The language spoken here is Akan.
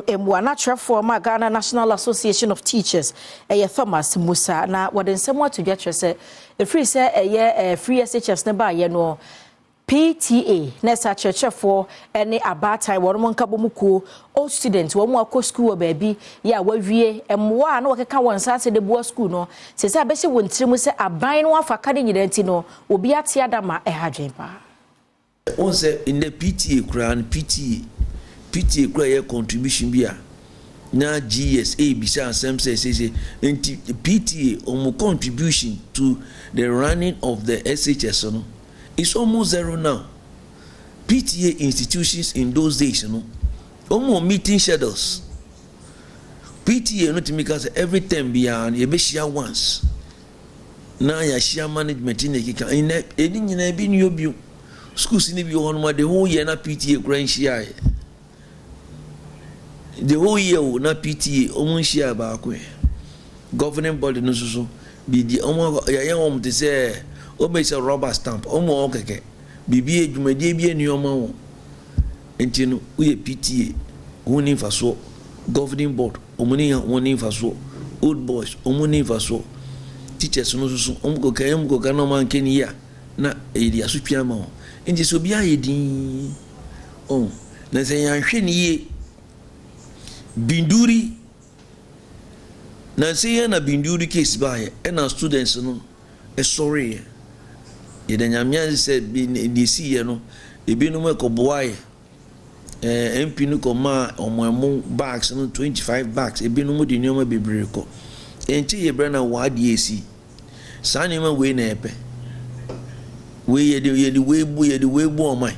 Mu a n'atwerɛfoɔ ma Ghana National Association of Teachers ɛyɛ Thomas Musa, na wɔde nsɛm ato dwa kyerɛ sɛ ɛfiri sɛ ɛyɛ free SHS ne baayɛ no, PTA na ɛsɛ akyerɛkyerɛfoɔ ne abaatan wɔn mo nkabɔ mu kuo, old student, wɔn mu akɔ sukuu wɔ baabi yɛ a wɔawie, mmoa a na wɔkeka wɔn nsa ase de boa sukuu no sɛ abɛhyɛ wɔn tirim sɛ aban no afa ka ne nyinaa nti no, obi ate adama ɛha dwen paa. Wɔn sɛ nnɛ PTA koraa no, PTA koraa yɛ contribution bi a na GES ebisa asɛm sɛ sese nti PTA wɔn contribution to the running of the SHS no is almost zero now. PTA institutions in those days no, wɔn wɔ meeting schedules. PTA no tumi ka sɛ every term biara no yɛbɛhyia once na yɛahyia management ne keka. Nnɛ ɛni nyinaa bi ni obio schools ni bi wɔ hɔ nom a, the whole year na PTA kura nhyia yɛ, the whole year o, na PTA wɔn nhyia baako. Yɛ governing body no nso so biribi wɔn yɛyɛ wɔn te sɛ wɔn bɛ sɛ rubber stamp wɔn wɔ kɛkɛ, biribi dwumadie bi nneɛma wɔn nti no, woyɛ PTA wɔn ni nfasoɔ, governing board wɔn ni wɔn ni nfasoɔ, old boys wɔn ni nfasoɔ, teachers no nso so wɔn kɔkɛ wɔn kɔkɛ na wɔn ankɛ ni yie a na ɛyɛ de asotwe ama wɔn. Nti sɛ obi ayɛ din ɔn na sɛ yɛanhwɛ ne yie, Binduri na nsɛ yɛn na Binduri case baayɛ, ɛna students no ɛsɔreeɛ. Yɛda Nyame ase sɛ deɛ esi yɛ no, ebinom ɛkɔboa yɛ. MP no kɔmaa ɔmo ɛmo bags no, 25 bags. Ebinom de nneɛma bebree kɔ. Ɛnkyɛ yɛ brɛ na wɔadeɛ esi saa nneɛma wei na ɛpɛ wei, yɛde wei bu ɔman.